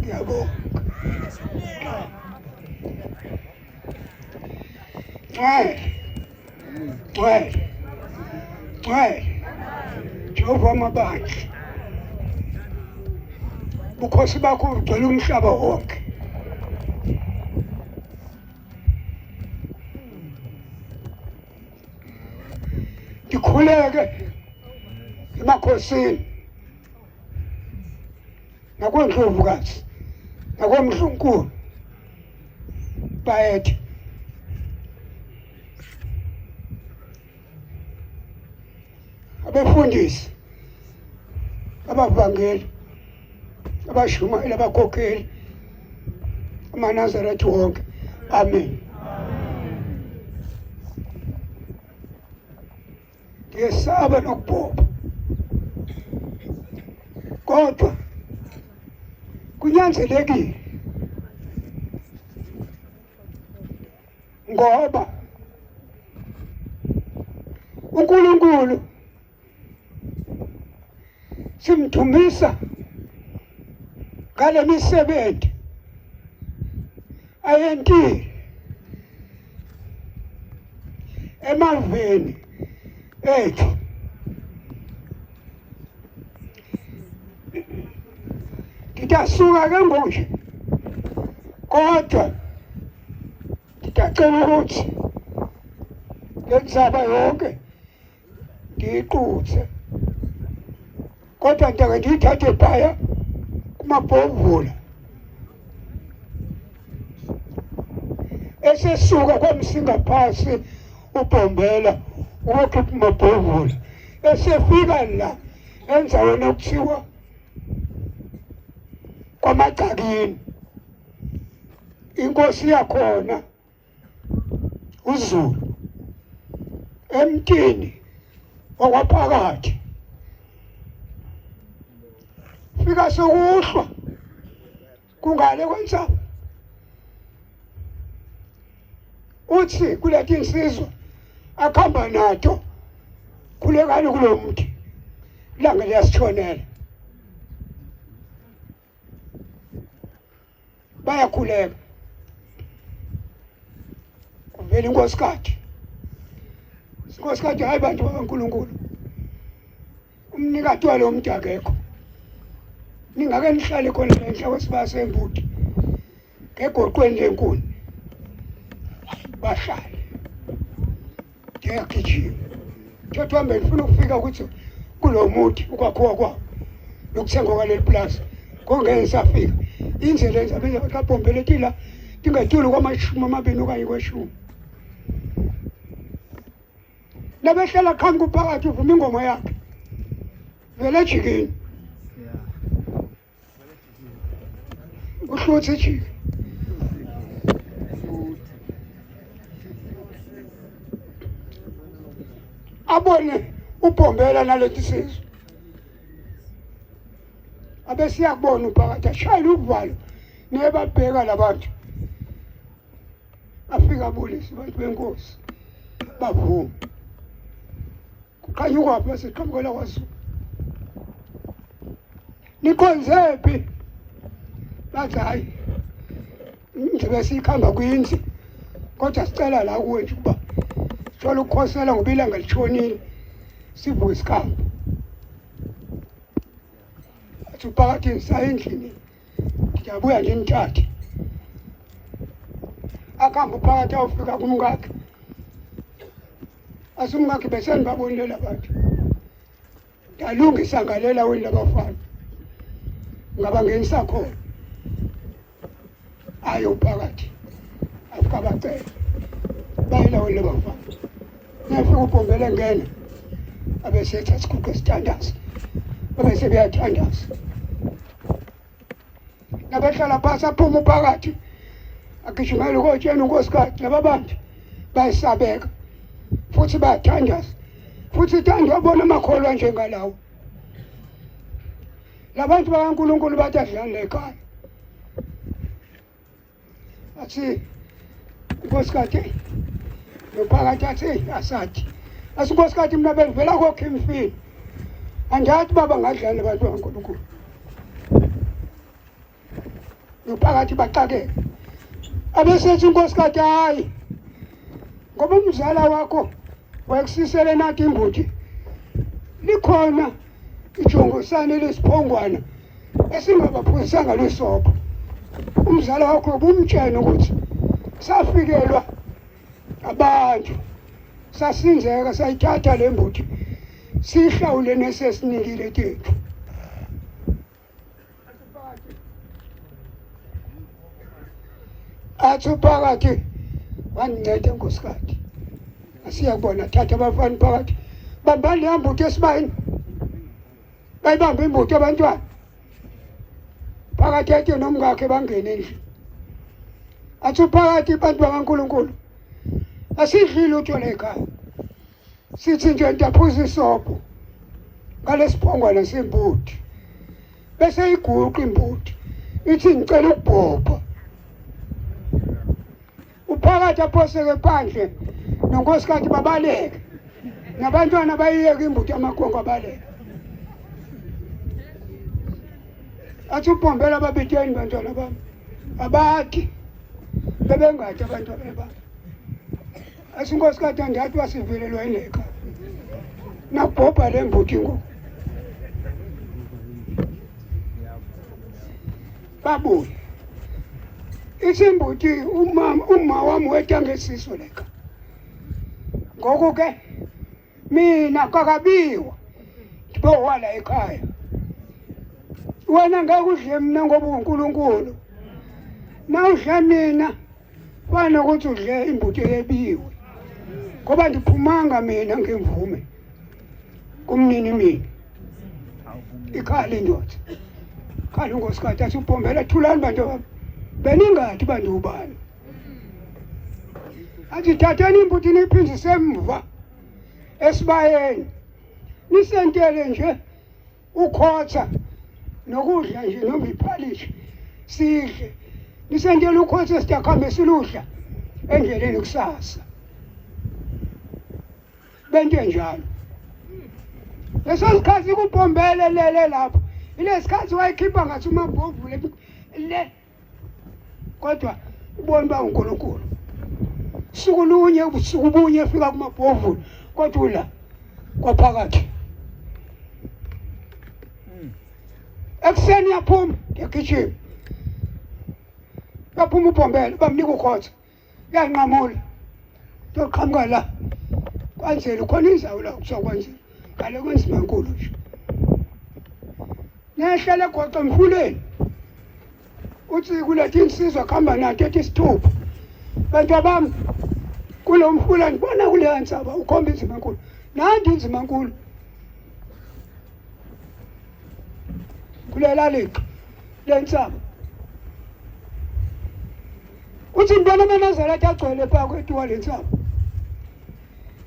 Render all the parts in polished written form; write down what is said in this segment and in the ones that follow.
Ngiyabonga. Ngcwele. Ngcwele. Ngcwele. Jehova wamabandla. Bukhosi bakho ugcwele umhlaba wonke. Ngikhuleke emakhosini nakwendlovukazi nakwemdlunkulu bayethe abefundisi abavangeli abashumayeli abakhokheli amaNazaretha wonke amen. Ngiyesaba nokubhobha kodwa kunyanzelekile ngoba uNkulunkulu simdumisa ngale misebenzi ayentile emaveni ethu. Ngidasuka ke ngonje kodwa ngidacela ukuthi lenzaba yonke ngiyiquthe kodwa ngeke ngiyithathe phaya kumabhovula esesuka kwamsinga phasi ubhombela uyokhipha umabhovula esefika la endaweni okuthiwa kwamacakini inkosi yakhona uZulu emtini wakwaphakathi fika sokuhlwa kungale kwensaba uthi kuleti insizwa akuhamba nato khulekani kulo mthi ilanga liyasithonela Bayakhuleka kuvela inkosikadi inkosikadi hayi bantu bakaNkulunkulu umnikati walo muntu akekho ningake nihlale khona la enhla kwesibaya sembuti ngegoqweni lenkuni bahlale ngiyagijima thatha uhambe ngifuna ukufika ukuthi kulo muthi ukwakhiwa kwawo nokuthengwa kwaleli pulazi kongeke ngisafika indlela enza benza baxabhombele tila tingetulu kwamashumi amabini okanye kweshumi nabehlela qhamuka uphakathi uvuma ingoma yakhe vele ejikini uhluthe ijiki abone ubhombela naleti sizwe abesiyakubona uphakathi ashayele uvalo nebabheka labantu afika abulise abantu benkosi bavuma Kuqhanyukwaphi bese qhamukela kwaZulu. Nikhonzephi? Bathi hayi ngibe sikhamba kwindlu kodwa sicela la kuwe nje ukuba sithole ukukhosela ngoba ilanga litshonile sivuke isikhamba. Athi uphakathi ngisaya endlini ngiyabuya nje ngithathe. Akuhambe uphakathi awufika kumkakhe. Asumkakhe besengibabonile labantu. Ndalungisa ngalela wena labafana. Ngabangenisa khona. Ayo phakathi. Afika bacela. Bayela wena labafana. Nafika ubhombele ngena. Abesetha siguqe sithandaza. Abese beyathandaza. Nabehlala phansi aphuma uphakathi. Agijimela ukotshena unkosikazi laba bantu bayisabeka futhi bayathandaza futhi ithanda wabona amakholwa njengalawo labantu bakaNkulunkulu bathi adlani lekhaya athi unkosikazi nophakathi athi asathi athi unkosikazi mina bengivela kokha imfino andathi baba ngadlani labantu bakaNkulunkulu. Nophakathi baxakeke. Abesethi inkosikazi hayi. Ngoba umzala wakho wayekusisele nathi imbuti. Likhona ijongosane lesiphongwana esingabaphuzisanga lwesobho. Umzala wakho ubumtshena ukuthi safikelwa abantu sasinzeka sayithatha le mbuti sihlawule nesesinikile tethu. Athi uphakathi wandinceda nkosikazi asiya kubona thatha abafana phakathi bambani leya mbuto esibayeni bayibambe imbuto abantwana phakathi ethe nomkakhe bangene endlini athi uphakathi bantu bakaNkulunkulu asidli lutho la ekhaya sithi nje ntaphuza isobho ngalesiphongwana sembuti bese iguqa imbuti ithi ngicela ukubhobha uphakathi aphoseke phandle nonkosikazi babaleke nabantwana bayiyeke imbuti amakhonko abaleke athi ubhombela ababiteni bantwana bami abathi bebengadi abantwana bami athi inkosikazi andathi wasivelelwa yileka nabhobha le mbuti ngoku babuye ithi imbuti umama uma wami weta ngesiso leka ngoku ke mina kakabiwa ndibowala ekhaya wena ngeke udle mina ngoba uNkulunkulu nawudla mina fana nokuthi udle imbuti eyebiwe ngoba ndiphumanga mina ngemvume kumnini mina ikhala indoda khala unkosikazi athi ubhombela thulani bantu bami beningathi bantu ubani athi thatheni imbuti niyiphindise emva esibayeni nisentele nje ukhotha nokudla nje noma iphalishi sidle nisentele ukhotha sidakuhambe siludla endleleni kusasa bento enjalo leso sikhathi kubhombele lele lapho ilesikhathi wayikhipha ngathi umabhovule le kodwa ubona uba uNkulunkulu suku lunye ubusuku bunye efika kumabhovula kodwa ula kwaphakathi ekuseni yaphuma ngiyagijima yaphuma ubhombela bamnika ukhotha yanqamula toqhamuka la kwanzela khona inzawo la kuthiwa kwanzela ngale kwenzima nkulu nje nehlele goqa emfuleni uthi kulethi insizwa kuhamba nato ethi isithupha bantu abami kulo mfula ngibona kuleya nsaba ukhomba inzima nkulu nanti inzima nkulu kulela liqa lensaba uthi ngibona amaNazaretha agcwele pha kwetuwa lensaba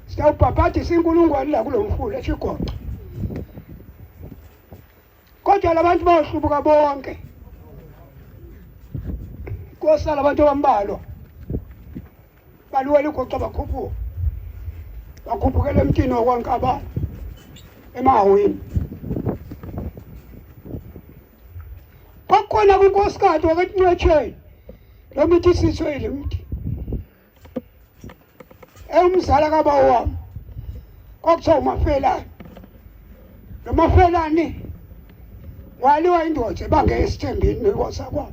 siyawubhabhadisa inkulungwane la kulo mfula eshigoqo kodwa labantu bayohlubuka bonke kosala abantu abambalwa baluwela ugoqa bakhuphuka bakhuphukela emtini wakwankabane emahawini kwakukhona kunkosikazi waketinqetsheni lo mithi isithwele mthi ewumzala kabawo wami kwakuthiwa umafelani lo mafelani waliwa indoda ebange esithembini nekwasakwabo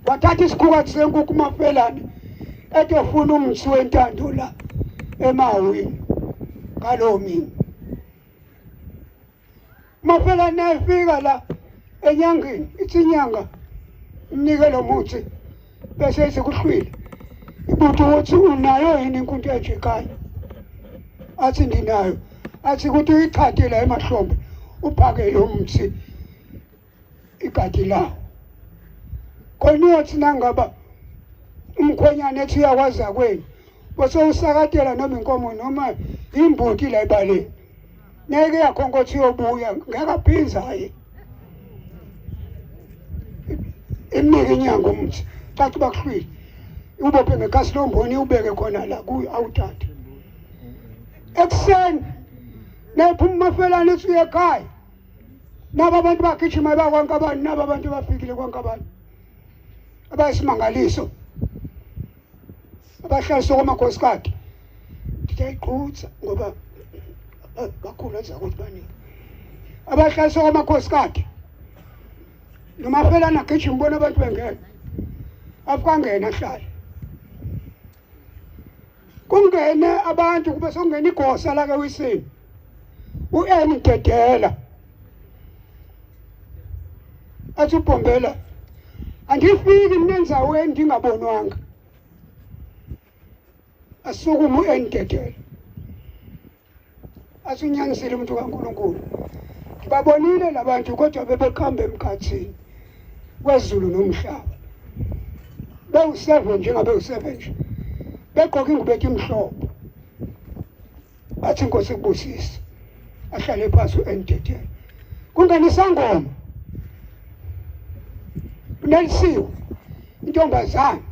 wathatha isikhukathi senkukhu umafelani ethi ofuna umthi wentando la emahawini ngaloo mini Maphela nayifika la enyangeni ithi inyanga imnike lo muthi bese ithi kuhlwile ibuthi ukuthi unayo yini inkuntu enje ekhaya athi ndinayo athi ukuthi uyithathe la emahlombe uphakele umthi igadi lawo khona uyothi nangaba umkhwenyana ethi uyakwazi akwenu bese usakatela noma inkomo noma imbuti la ebaleni ngeke yakhonkotha iyobuya ngeke aphinze aye imnike inyanga umuthi caca uba kuhlwile ubophe ngekhasi lomboni ubeke khona la kuyo awuthathe ekuseni nayiphuma umafelane ethi uye ekhaya. Naba abantu bagijima bakwaNkabani, naba abantu bafikile kwaNkabani abayisimangaliso abahlaliswa kwamakhosikazi. Ndiyayiqhutsa ngoba bakhulu aza ukuthi baningi abahlaliswa kwamakhosikazi. Nomafelana agijima ubona abantu bengena, afika angena ahlale. Kungene abantu kube sokungena igosa la kewisini u-N Dedela athi uBhombela andifiki mina enzaweni ndingabonwanga. Asukume u-N Dedela athi unyanisile umuntu kaNkulunkulu, ngibabonile labantu kodwa bebeqamba emkhathini wezulu nomhlaba bewu-seven njengabe u-seven nje begqoke ingubo ethi imhlophe. Athi inkosi kubusise, ahlale phansi u-Ndedela. Kungena isangoma unelisiwe intombazane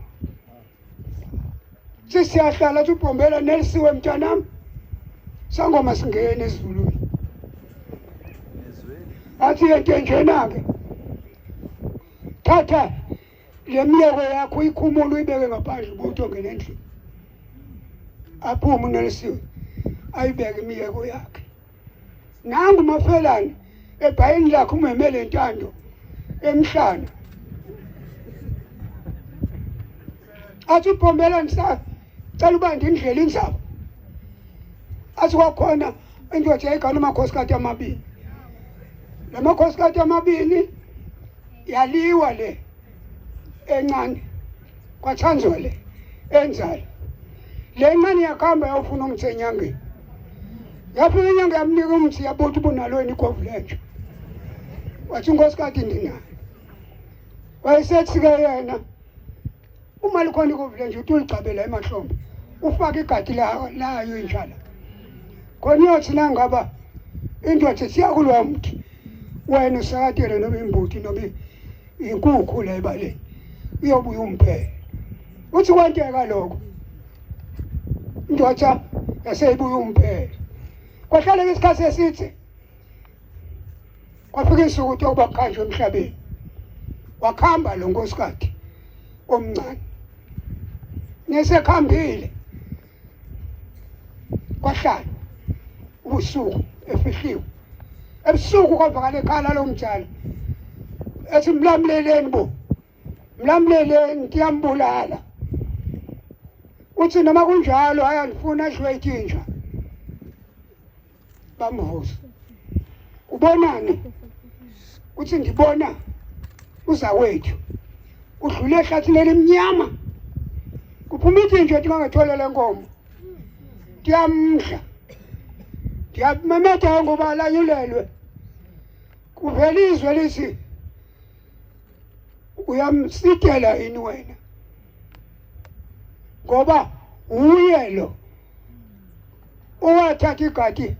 sisiyahlala athi ubhombela nelisiwe mntanami, sangoma singene ezulwini. Athi yento enjena-ke, thatha le miyeko yakho uyikhumule uyibeke ngaphandle ubuthi ongena endlini. Aphume unelisiwe ayibeke imiyeko yakhe. Nangu uMafelane ebhayini lakhe umemele ntando emhlana. Athi ubhombela cela ubande indlela inzaba. Athi kwakhona indoda yayigana amakhosikazi amabili. La makhosikazi amabili yaliwa le encane kwathanzwa le enzala. Le ncane yakuhamba yawufuna umthi enyangeni. Yafika inyanga yamnika umthi, yabuthi ubunalo yini igovu lenja. Wathi unkosikazi ndinayo. Wayesethi-ke yena uma likhona igovu lenja uthi uligcabela emahlombe ufake igadi layo injala khona iyothi nangaba indoda siyakulwa mthi wena usakatele noma imbuti noma inkukhu la ebaleni uyobuya umphele. Uthi kwanteka lokho indoda yaseyibuya umphele. Kwahlala isikhathi eside kwafika insuku ukuthi okuba kuhanjwe emhlabeni. Wakhamba lo nkosikazi omncane nesekhambile kwahlala ubusuku efihliwe. Ebusuku kwavakala ekhala lo mjala ethi mlamuleleni bo, mlamuleleni kuyambulala. Uthi noma kunjalo hayi andifuna adliwe inja. Bamvusa ubonani? Uthi ngibona uzakwethu udlule ehlathini elimnyama kuphuma ithi nje tingangethola le nkomo ndiyamdla ndiyamemeda ngoba alanyulelwe. Kuvela izwe lithi uyamsitela yini wena ngoba uye lo owathatha igadi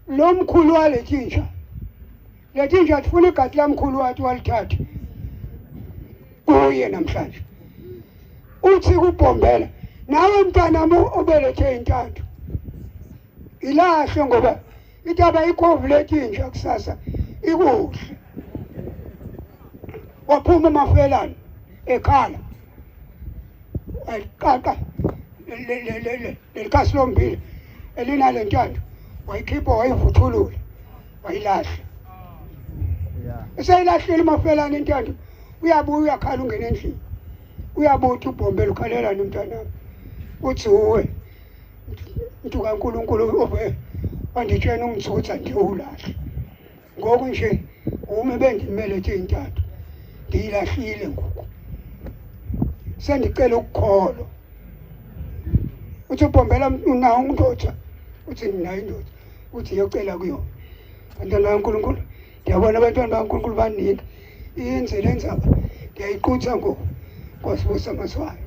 lomkhulu waletinja letinja tifuna igadi lamkhulu wathi walithatha kuye namhlanje. Uthi kubhombela nawe mntanami obelethe intando ilahle ngoba itaba ikhovu letinja kusasa ikuhle. Waphuma uMafelane ekhala wayiqaqa lelikhasi lombili elinale ntando wayikhipha wayivuthulula wayilahla. Eseyilahlile uMafelane intando uyabuya uyakhala ungena endlini uyabuthi ubhombela ukhalelani mntanami. Uthi uwe mntu kaNkulunkulu ove wanditshena umthi ukuthi andiwulahle ngoku nje ume bendimelethe intando ndiyilahlile ngoku sendicela ukukholwa. Uthi ubhombela unawo indoda? Uthi nginayo indoda. Uthi yocela kuyona. Bantwana bakaNkulunkulu, ndiyabona abantwana bakaNkulunkulu baningi iyenze le ndzaba ndiyayiqutha ngoku. Nkosi busa amaswayo.